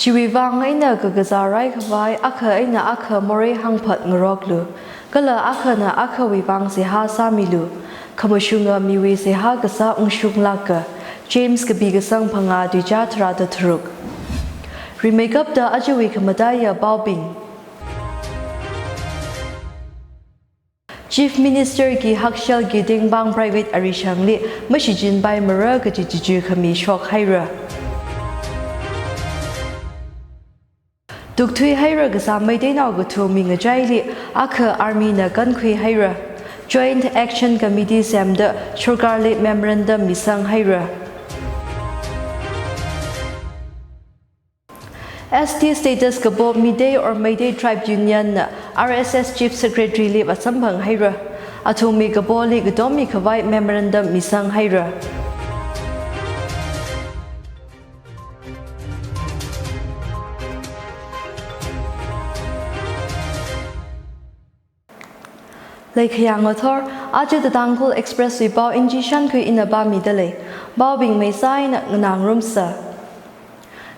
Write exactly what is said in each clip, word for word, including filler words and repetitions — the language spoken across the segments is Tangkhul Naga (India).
Chiwui vang eina kakazā raikhavai akha eina akha morei hāngphat ngaroklu, kala akhana akhawui vang seihā sāmilu, khamashunga miwui seihā kasā ungshunglāka. James kapi kasang phangā tuichā tharāda tharuk. Rimeikapta ajawui khamataiya paobing. Chief Minister ki hakshel ki tengpang private arishangli mashichinpaimara kaji chichi khami shokhaira. Tukthuihaira kasā Meiteinao kathum mi ngachaili akha army na kankhuihaira. Joint Action Committee semda sorkarli memorandum misanghaira. S T status kapo Meitei or Meitei Tribe Union na R S S Chief Secretary li vāsamphanghaira. Athumwui kapoli katommi khavai memorandum misanghaira. Leikhayang ngathor, aja The Tangkhul Express wui pao Inji Shankhui ina pāmida lei. Paobing meisā eina nganāngarumsa.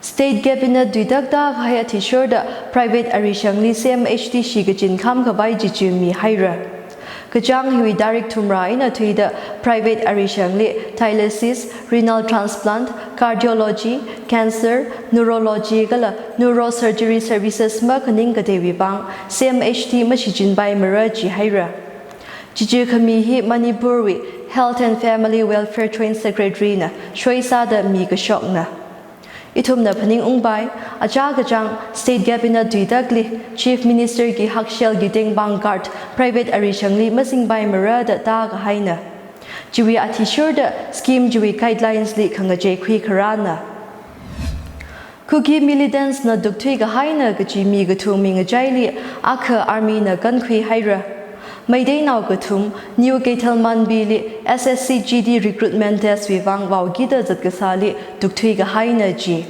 State Cabinet tuitakta kahai athishurda private arishangli C M H T shikachin khamkhavai chichi mihaira. Kachāng hiwui tarik thumrā eina thuida private arishangli dialysis, renal transplant, cardiology, cancer, neurology kala neurosurgery services makhaning kateiwui vang C M H T mashichinpaimara jihaira. Chichi khami hi Manipurwui Health and Family Welfare Joint Secretary na shoisāda mikashokna. Ithumna phaningungpai, achā kachāng State Cabinet tuitakli Chief Minister ki hakshel ki tengpang guard private arishangli masingpaimara da tākahaina. Chiwui athishurda scheme chiwui guidelines li khangachei khuikharāna. Kuki militants na tukthui kahaina kaji mi kathum mi ngachaili akha army na kankhuihaira. Meiteinao kathum New Keithelmanbi li S S C G D recruitment test wui vang vaokida zat kasāli tukthui kahaina ji.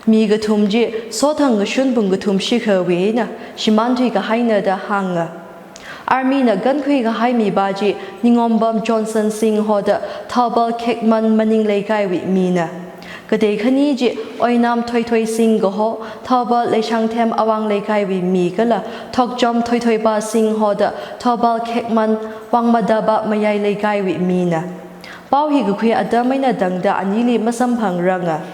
Mi kathum chi sothang kashun pung kathum shikhawui eina shimānthui kahaina da hānga. Army na kankhui kahai mipā chi Ningombam Johnson Singh hoda Thoubal Khekman Maning Leikaiwui mina. Katei khani chi Oinam Thoithoi Singh kaho, Thoubal Leishangthem Awang Leikaiwui mi kala Thokchom Thoithoipa Singh hoda Thoubal Khekman Wangmadaba Mayai Leikaiwui mina. Pao hi kakhui atam eina tangda anili masamphangranga.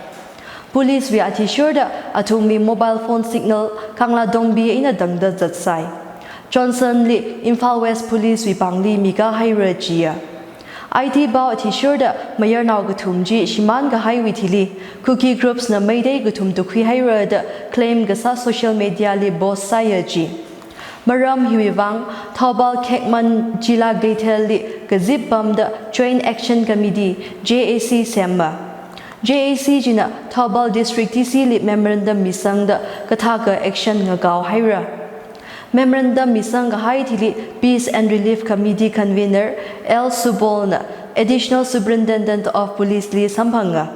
Police wui athishurda athumwui mobile phone signal Kanglatongbi eina tangda zatsai. Johnson li Imphal West Police wui pāngli mikāhaira jiya. I T pao athishurda mayarnao kathum chi shimān kahaiwui thili Kuki groups na Meitei kathum tukkhuihaira da claim kasā social media li post sāya ji. Maram hiwui vang Thoubal Khekman Jila Keithelli kazip pamda Joint Action Committee, J A C semma. J A C china Thoubal District D C li memorandum misangda kathaka action ngakaohaira. Memorandum misang kahai thili Peace and Relief Committee Convener L Subol na Additional Superintendent of Police li samphanga.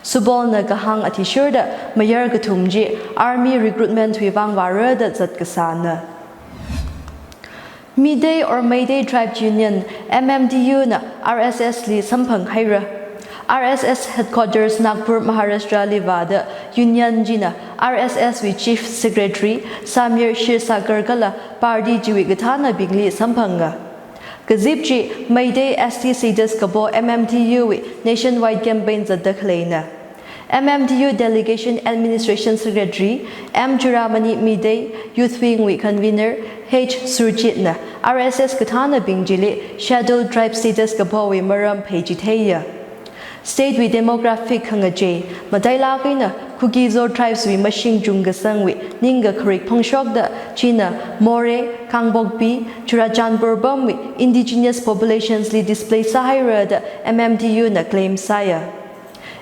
Subol na kahāng athishurda mayar kathum chi army recruitment wui vang vāra da zat kasāna. Meitei or Meitei Tribe Union, M M T U na R S S li samphanghaira. R S S headquarters Nagpur, Maharashtra li vāda union china R S S wui Chief Secretary Samir Kshirsagar kala party chiwui kathānabingli samphanga. Kazip chi Meitei S T status kapo M M T U wui nationwide campaign zatda khaleina. M M T U Delegation Administration Secretary M Churamani Meitei, Youth Wing wui Convener H Surjit na R S S kathānabing chili Scheduled Tribe status kapowui maram pheichitheiya. State wui demographic khangachei matailāk eina Kuki-Zo tribes wui mashing chungkasangwui ningkakharik phongshokda china Moreh, Kangpokpi, Churachandpur pamwui indigenous populations li displace sāhaira da M M T U na claim sāya.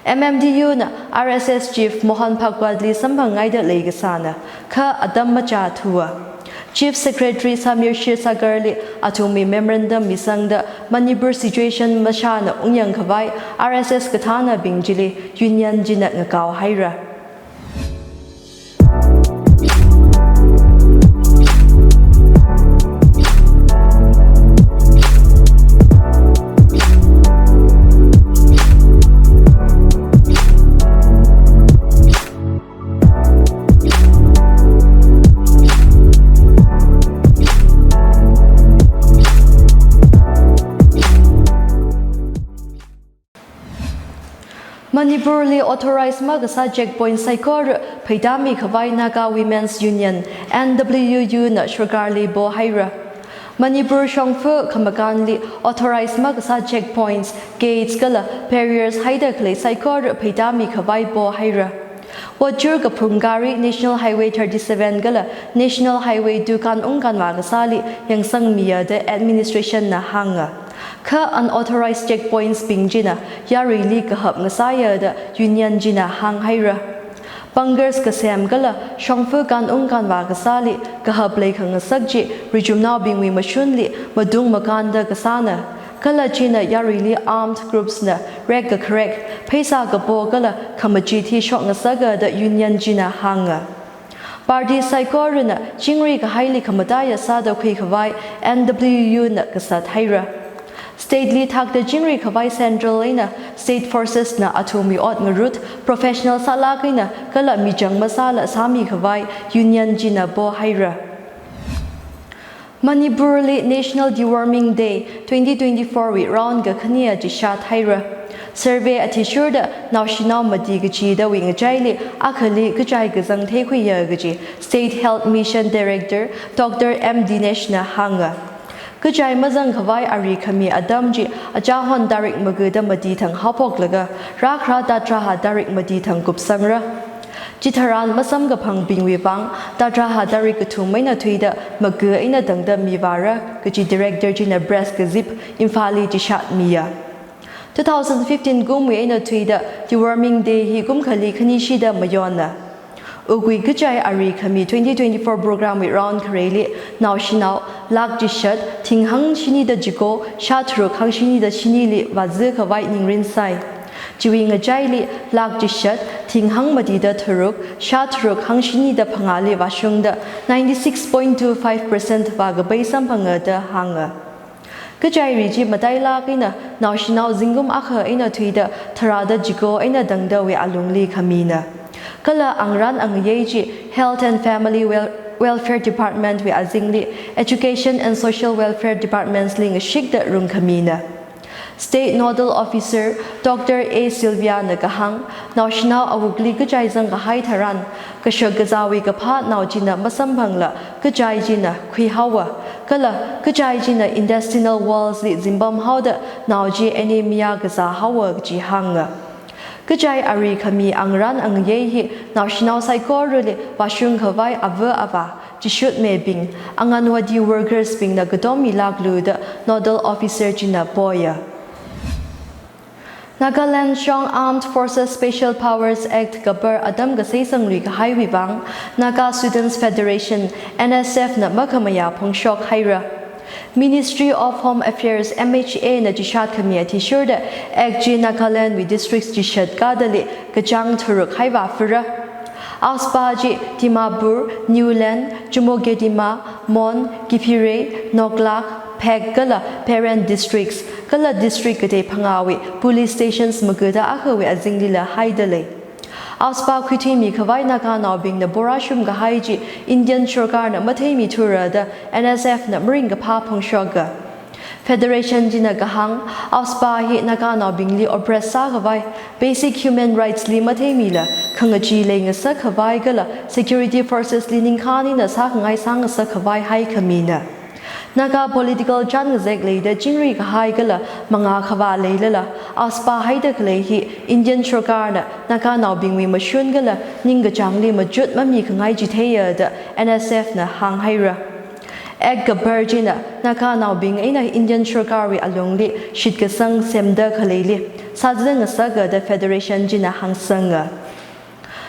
M M T U na R S S Chief Mohan Bhagwat li samphangngaida leikasāna, kha atam machāthua. Chief Secretary Samir Kshirsagar li athumwui memorandum misangda Manipur situation mashāna ungyangkhavai R S S kathānabing chili union china ngakaohaira. Manipurli authorize makasā checkpoint saikora pheidāmi khavai Naga Women's Union, N W U na sarkarli pohaira. Manipur shongfa khamakanli authorize makasā checkpoints, gates kala barriers haida khalei saikora pheidāmi khavai pohaira. Votchur kaphung gari National Highway thirty-seven kala National Highway two kānung kānvā kasāli yangsangmiya da administration na hānga. Kha unauthorized checkpoints bing china yaruili kahap ngasāya da union china hānghaira. Bunkers kasem kala shongfa kānung kānvā kasāli kahap leikhangasak chi richumnaobingwui mashunli matung makānda kasāna. Kala china yaruili armed groups na rek kakharek, pheisā kapo kala khamachit hi shokngasaka da union china hānga. Party saikorana chingri kahaili khamataiya sāda khuikhavai N W U na kasat haira. State li thakta chingri khavai central eina state forces na athumwui ot ngarut professional sālāk eina kala michang masāla sāmi khavai union china pohaira. Manipurli National Deworming Day twenty twenty-four wui round kakhane chishat haira. Survey athishurda naoshinao mati kachidawui ngachaili akhali kachai kazang theikhuiya kaji State Health Mission Director Doctor M Dinesh na hānga. Kachai mazang khavai ari khami atam chi achahon tarik magada mati thang haophoklaga rākhara taraha tarik mati thang kupsangra. Chitharan masamkaphangbingwui vang taraha tarik kathum eina thuida maga eina tangda mivāra kaji director china press kazip Imphalli chishatmiya. Two thousand fifteen kumwui eina thuida Deworming Day hi kumkhali khanishida mayonna. Wukwui kachai ari khami twenty twenty-four program wui round khareili naoshinao lakh chishat thing hangshini da chiko shātharuk hangshini da shinili vāzi khavai ningrin sai. Chiwui ngachaili lakh chishat thing hangmati da tharuk shātharuk hangshini da phangāli vāshungda ninety-six point two five percent vākapai samphanga da hānga. Kachai ri chi matailāk eina naoshinao zingkum akha eina thuida tharāda chiko eina tangdawui alungli khamina. Kala angarān angayei chi Health and Family Wel-, Welfare Department wui azingli Education and Social Welfare Departments li ngashikda rungkhamina. State Nodal Officer Doctor A Sylvia na kahāng, naoshinao awukli kachai zangkahai tharan, kashak kazāwui kaphā nao china masamphangla kachai china khuihaowa, kala kachai china intestinal walls li zimpamhaoda nao chi anemia kazāhaowa kaji hānga. Kachai ari khami angarān angayei hi naoshinao saikorali vāshung khavai ava avā, chishutmebing, Anganwadi workers bingna katom milāklu da Nodal Officer china poya. Nagaland shong Armed Forces Special Powers Act kapar atam kasei sangri kahaiwui vang Naga Students Federation, N S F na makhamayā phongshok haira. Ministry of Home Affairs, M H A na chishat khami athishurda Act chi Nagaland wui districts chishat kadali kachāng tharuk haivā fira. AFSPA chi Dimapur, Niuland, Chumoukedima, Mon, Kiphire, Noklak, Phek kala Peren districts, kala district katei phangāwui police stations magada akhawui azinglila haidalei. AFSPA khuithuimi khavai Naganaobingna porāshum kahai chi Indian sarkarna matheimithura da N S F na maringkaphā phongshoka. Federation china kahāng, AFSPA hi Naganaobingli oppress sākhavai, basic human rights li matheimila, khangachee leingasak khavai kala security forces li ningkhān eina sākhangai sāngasak khavai haikhamina. Naga political chān ngazek leida chingri kahai kala mangā khavā leilala, AFSPA haida khalei hi Indian sarkarna Naganaobingwui mashun kala ningkachāngli machut mamikhangai chitheiya da N S F na hānghaira. Act kapar china Naganaobing eina Indian sarkarwui alungli shitkasang semda khaleili sāzangasaka da Federation china hāngsanga.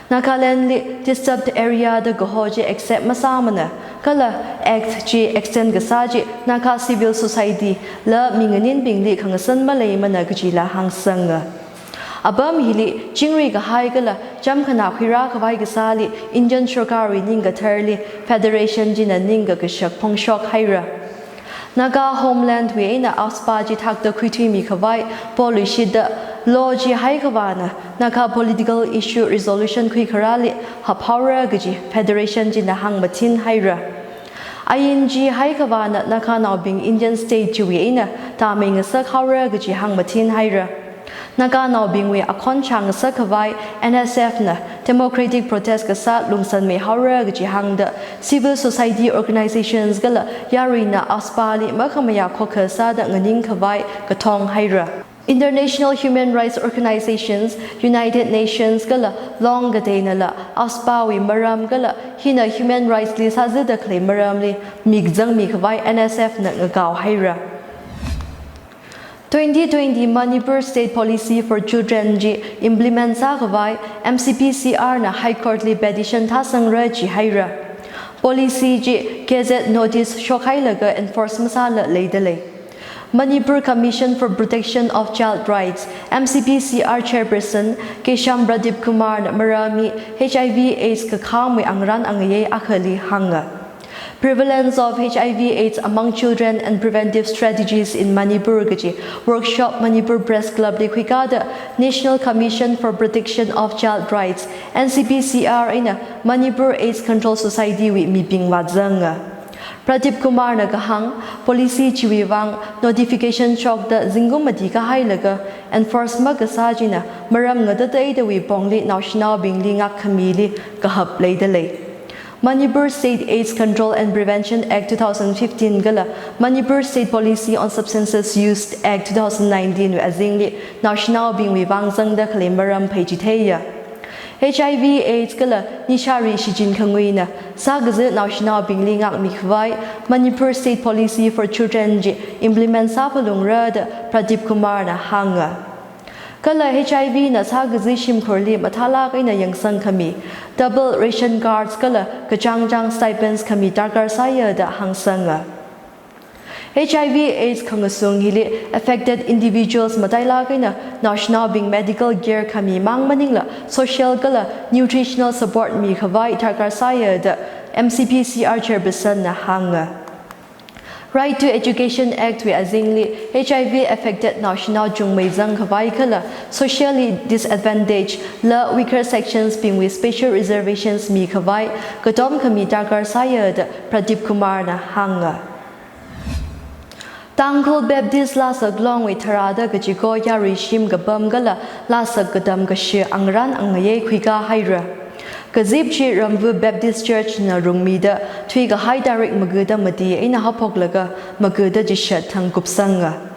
Nagaland li disturbed area da kaho chi accept masāmana, kala Act chi extend kasā chi Naga civil society la minganinbingli khangasan maleimana kajila hāngsanga. Apam hili chingri kahai kala chamkhana khuirā khavai kasāli Indian sarkarwui ningkatharli Federation china ningkakashak phongshok haira. Naga Homeland wui eina AFSPA chi thakta khuithuimi khavai poluishitda law chi haikhavāna Naga political issue resolution khuikharāli haphaora kaji Federation china hāngmathin haira. Ain chi haikhavāna Naganaobing Indian state chiwui eina tāmei ngasak haora kaji hāngmathin haira. Naganaobingwui akhon shāngasak khavai N S F na democratic protest kasā lungsanmei haora kaji hāngda civil society organizations kala yaruina AFSPA li makhamayā khokha sāda nganing khavai kathong haira. International human rights organizations, United Nations kala long kateinala AFSPA wui maram kala hina human rights li sāzida khalei maramli mikzangmi khavai N S F na ngakao haira. Twenty twenty Manipur State Policy for Children chi implement sākhavai M C P C R na High Court li petition thāsangra jihaira. Policy chi gazette notice shokhailaga enforce masāla leidalei. Manipur Commission for Protection of Child Rights, M C P C R Chairperson Kesham Pradip Kumar na marāmi H I V AIDS kakhamwui angarān angayei akhali hānga. Prevalence of H I V AIDS among children and preventive strategies in Manipur kaji workshop Manipur Press Club li khuikāda National Commission for Protection of Child Rights, N C P C R eina Manipur AIDS Control Society wui mibing vāzanga. Pradip Kumar na kahāng, policy chiwui vang notification shokda zingkum mati kahailaga enforce makasā china maram ngatateidawui pongli naoshinaobingli ngakkhamili kahap leidalei. Manipur State AIDS Control and Prevention Act two thousand fifteen kala Manipur State Policy on Substances Used Act two thousand nineteen wui azingli naoshinaobingwui vang zangda khalei maram phei chitheiya. H I V AIDS kala nishari shichin khanguina sākaza naoshinaobingli ngakmi khavai Manipur State Policy for Children chi implement sāphalungra da Pradip Kumar na hānga. Kala H I V na sākaza shimkhurli mathālāk eina yangsang khami double ration cards kala kachāngchāng stipends khami darkar sāya da hāngsanga. H I V AIDS khangasung hili affected individuals matailāk eina naoshinaobing medical care khami mang maningla social kala nutritional support mikhavai darkar sāya da M C P C R Chairperson na hānga. Right to Education Act wui azingli H I V affected naoshinao chungmei zangkhavai kala socially disadvantaged la weaker sections bingwui special reservations mikhavai katom khami darkar sāya da Pradip Kumar na hānga. Tangkhul Baptist Lasak Longwui tharāda kachiko yarui shim kapam kala Lasak katam kashi angarān angayei khuikā haira. Kazip chi Ramvu Baptist Church na rungmida thuikahai tarik magada mati eina haophoklaga magada chishat thang kupsanga.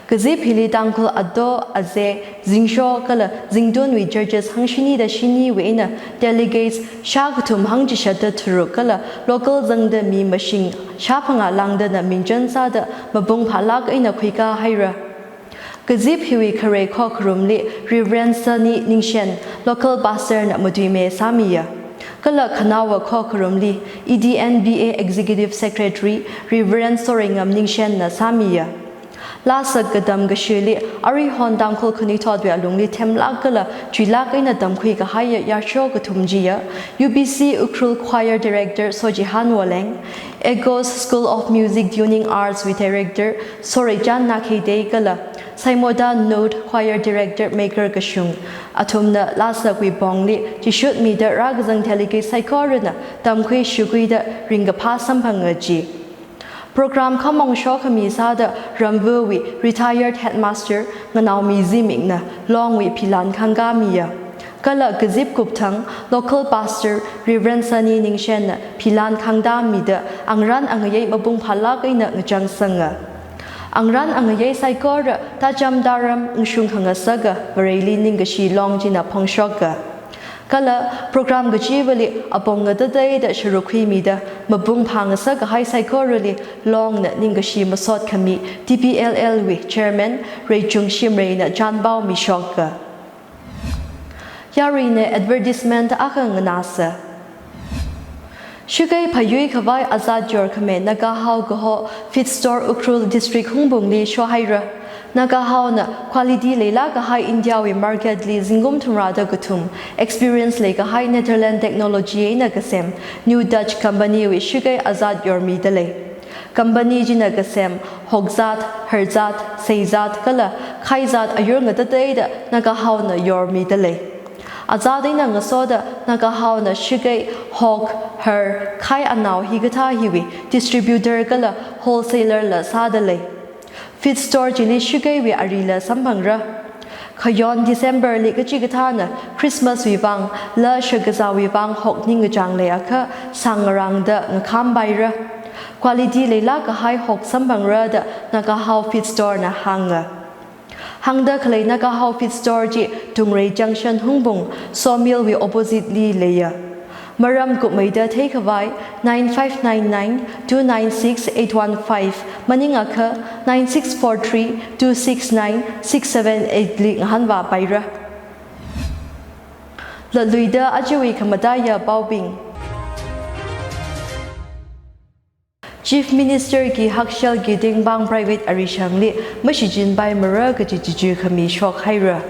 Kazip hili Tangkhul Ato, Aze, Zingsho kala Zingtunwui churches hangshini da shiniwui eina delegates shākathum hangchishatda tharuk kala local zangda mi mashing shāphangā langdana mingchan sāda mapung phālāk eina khuikā haira. Kazip hiwui khare khokharumli Reverend Sunny Ningshen, local pastor na matuime sāmiya. Kala khanaowa khokharumli E D N B A Executive Secretary Reverend Sorengam Ningshen na sāmiya. Lasak katam kashili aruihon Tangkhul khanuithotwui alungli themlāk kala chuilāk eina tamkhui kahaiya yāsho kathum chiya, U B C Ukhrul Choir Director Sochihan Woleng, Echoes School of Music Tuning Arts wui Director Soreichan Nakheitei kala Saimoda Node Choir Director Maker Kashung athumna Lasakwui pongli chishutmida rākazang delegate saikorana tamkhui shukhuida ringkaphā samphanga ji. Program khamong shokhami sāda Ramvuwui retired headmaster Nganaomi Zimikna Longwui philan khangkāmiya. Kala kazip kupthang local pastor Reverend Sunny Ningshen na philan khangtāmida angarān angayei mapung phālāk eina ngachangsanga. Angarān angayei saikora tacham taram ngashung khangasaka Vareli ningkashi Long china phongshoka. Kala program kachivali apong ngatateida sharuk khuimida mapung phāngasak kahai saikorali Longna ningkashi masot khami T P L L wui Chairman Reichung Shimreina chanpao mishoka. Yaruina advertisement akha nganāsa. Shakei phayui khavai azat yorkhami Nagahao kaho Feed Store Ukhrul District Hungpungli shohaira. Nagahaona quality leilāk kahai Indiawui market li zingkum thumrāda kathum experience leikahai Netherlands technology eina kasem New Dutch Company wui shakei azat yormidalei. Company china kasem hokzat, harzat, seizat kala khaizat ayur ngatateida Nagahaona yormidalei. Azat eina ngasoda Nagahaona shakei, hok, har, khai anao hikathā hiwui distributor kala wholesaler la sādalei. Feed Store chili shakeiwui arila samphangra. Khayon December li kachikathāna Christmas wui vang, la shakazāwui vang hok ningkachāng leiakha sāngarāngda ngakham paira. Quality leilāk kahai hok samphangra da Nagahao Feed Store na hānga. Hāngda khalei Nagahao Feed Store chi Tungrei Junction Hungpung Sawmill wui opposite li leiya. Maram kupmeida theikhavai nine five nine nine two nine six eight one five maningakha nine six four three two six nine six seven eight li ngahānvā paira. Latluida ajawui khamataiya paobing. Chief Minister ki Hakshel ki Tengpang Private Arishangli mashichinpaimara kaji chichi khami shokhaira.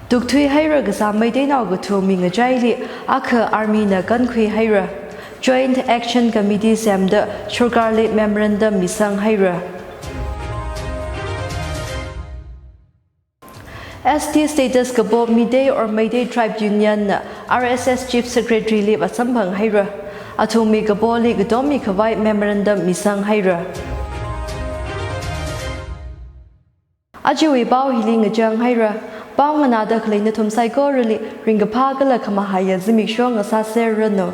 Tukthui haira kasā Meiteinao kathum mi ngachaili akha Army na kankhui haira. Joint Action Committee semda sorkarli memorandum misang haira. S T status kapo Meitei or Meitei Tribe Union na R S S Chief Secretary li vāsamphang haira. Athum mi kapoli katom mikhavai memorandum misang haira. Ajawui pao hili ngachang haira. Pao nganāda khalei nathum saikorali ringkaphā kala khamahaiya zimiksho ngasāserranu.